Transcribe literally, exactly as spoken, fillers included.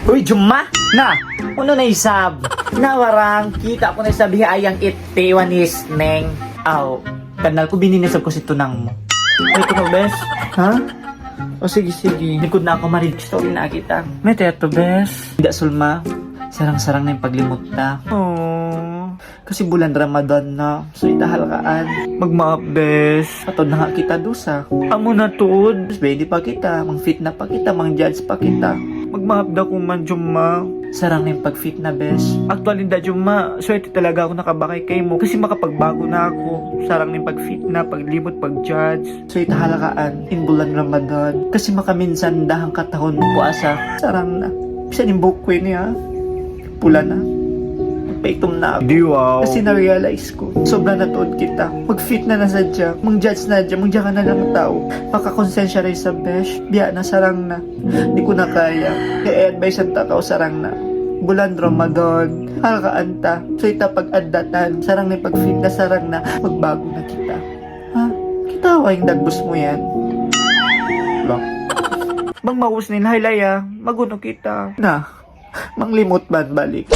Uy, Juma! Na! Unu na isab? Na warang, kita' ku na isab hi Ayang Iti, wa ni Sneng. Aw, kannal ku bini na isab ku sin tunang mu. Ay, ito na, bes. Ha? O, sige, sige. Likod na aku, mari, story na kita. Mayta' yadtu, bes? Di', Sulma. Sarang-sarang na in paglimut ta. Aw. Kasi bulan Ramadan na, subay ta halgaan. Magmaap, bes. Mataud na ha kita dusa. Amu na tuud. Subay di' pa kita, mangfitna pa kita, mangjudge pa kita. Magmaap da kuman, Juma. Sarang na in pagfitna, bes. Actually, da, Juma, swerte talaga aku nakabakay kaymu. Kasi makapagbago na aku. Sarang na in pagfitna, paglimut, pagjudge. Subay ta halgaan in bulan Ramadan. Kasi makaminsan da hangkatahun puasa. Sarang na. Bisan in buhuk ku ini, ha? Pula na. Paitum na aku. Di, wow. Kasi na-realize ku, sobra na tuud kita. Magfitna na sadja, mangjudge na sadja, mangjaka na lang tau. Makakonsensya da isab, besh. Biya' na, sarang na. Di' ku na kaya. Kaya i-advise ta kaw, sarang na. Bulan Ramadan, halgaan ta. Subay ta pag-addatan, sarang na in pagfitna, sarang na. Magbago na kita. Ha? Kita' wa in dagbus mu yan. Bang. Bang maus na in haylaya, mag-unu kita. Na, manglimut bang balik.